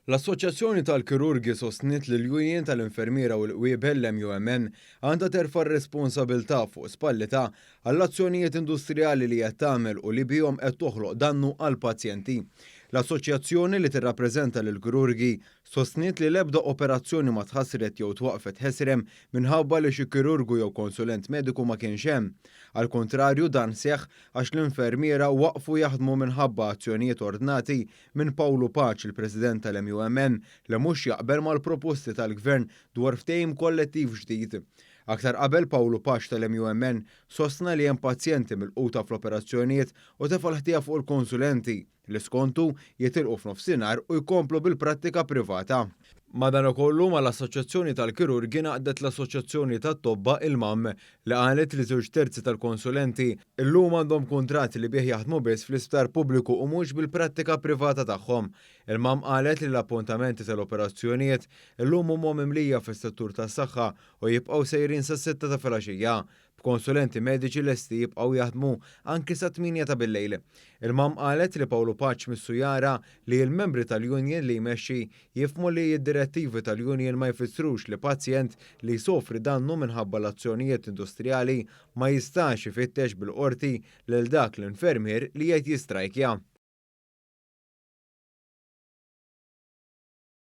L-Assoċjazzjoni tal-Kirurgi sostniet li l-Union tal-Infermiera u l-Qwiebel, l-MUMN, għandha terfa' r-responsabilità fuq spallitha għall-azzjonijiet industrijali li qed tagħmel u li bihom qed toħloq dannu għall-pazjenti. L-assoċjazzjoni li tirrappreżenta lill-kirurgi sostniet li l-ebda operazzjoni ma tħassret jew twaqqfet ħesrem minħabba li xi kirurgu jew konsulent mediku ma kienx hemm. Għall-kuntrarju dan seħħ għax l-infermiera waqfu jaħdmu minħabba azzjonijiet ordnati minn Pawlu Pace, il-President tal-MUMN, li mhux jaqbel mal-proposti tal-Gvern dwar ftehim kollettiv ġdid. Aktar qabel Pawlu Pace tal-MUMN sostna li hemm pazjenti milquta fl-operazzjonijiet u tefa' l-ħtija fuq il-konsulenti li skontu jitilqu f'nofsinhar u jkomplu bil-prattika privata. Madankollu mal-Assoċjazzjoni tal-Kirurgi ngħaqdet l-Assoċjazzjoni tat-Tobba il-MAM li qalet li żewġ terzi tal-konsulenti llum għandhom kuntratt li bih jaħdmu biss fl-isptar pubbliku u mhux bil-prattika privata tagħhom. Il-MAM qalet li l-appuntamenti tal-operazzjonijiet illum huma mimlija fis-settur tas-saħħa u jibqgħu sejrin sas-sitta ta' filgħaxija, b'konsulenti mediċi lesti jibqgħu jaħdmu anki sat-tmienja ta' billejl. Il-MAM qalet li Pawlu Pace missu jara li l-membri tal-union li jmexxi jifhmu li d-direttivi tal-union ma jfissrux li pazjent li jsofri dannu minħabba l-azzjonijiet industrijali ma jistax ifittex bil-qorti lil dak l-infermier li qed jistrajkja.